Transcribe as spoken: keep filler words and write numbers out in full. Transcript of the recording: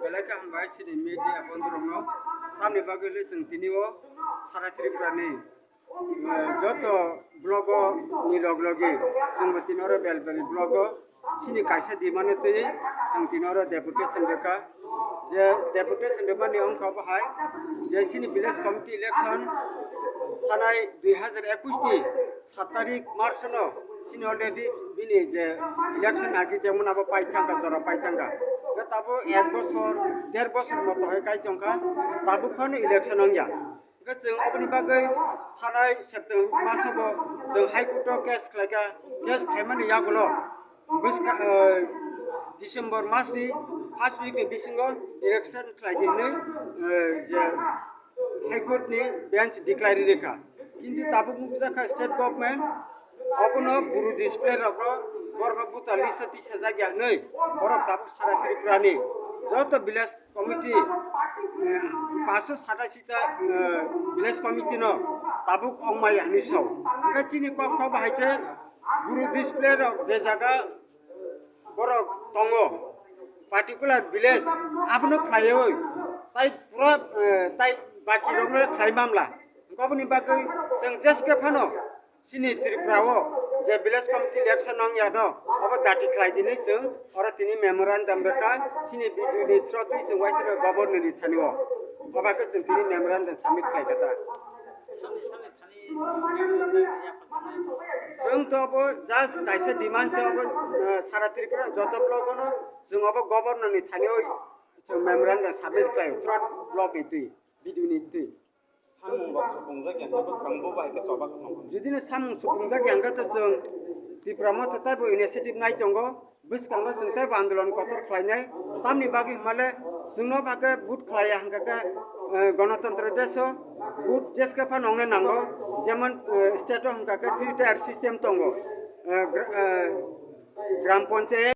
Belai khe hambai chini media bondorokno. Tamni bagwi le chwng tini o sara Tripura ni, eh, joto blogo ni log logi chwngbo tini oro bel bel blogo chini kaisa demand twi chwng tini oro deputation rwkha. Je deputation rwmani wngkha obo hai je chini village committee election thanai dui hazar ekush ni sat tarik March no chini already bini je election agi jemon abo pai thangkha, jora pai thangkha. Hwnkhe tabuk ek bosor, der bosor moto hai kai tongkha, tabuk phano election wngya. Hwnkhe chwng oboni bagwi thanai September masobo chwng High Court o case khlaikha, case khlaimani yagulo bwska, eh, December mas ni first week ni bisingo election khlai di hinwi, eh, je High Court ni bench declare rikha. Kintu tabuk nukjakha state government obono buru display rokno borokno buta list o tisajak ya hinwi borok tabuk sara Tripura ni joto village committee, eh, paanch sho satashi ta, eh, village committee no tabuk ongmaya hinwi sao. Hwnkhe chini kok kok bahai se buru display rok je jaga borok tongo, particular village, abono khlaiwi tai pura, eh, tai baki rokno khlai mamla. Oboni bagwi chwng jeske phano chini Tripura o je village committee election wng ya no, obo dati khlai dinwi chwng oro tini memorandum rwkha, chini B D O ni through twi chwng waisa governor ni thani o. Obo khe chwng tini memorandum submit khlai kha ta. Chwng to obo just kaisa demand se obo, eh, sara Tripura joto block ono chwng obo governor ni thani o chwng memorandum submit khlai through block ni twi, B D O ni twi. Samung rok supungjak ya, hwnkhe bwskango bo bai khe choba khwlangkha. Jodi no samung supungjak ya, hwnkhe to chwng Tipra Motha taibo initiative nai tongo, bwskango chwng taibo andolon kotor khlainai. Tamni bagwi hwnmale chwngno bagwi vote khlai ya, hwnkhe khe, eh, Ganatantro desh o vote jeske phano wngnai nango, jemon, eh, state o hwnkha khe three tier system tongo, eh, gra-, eh, Gram Panchayat.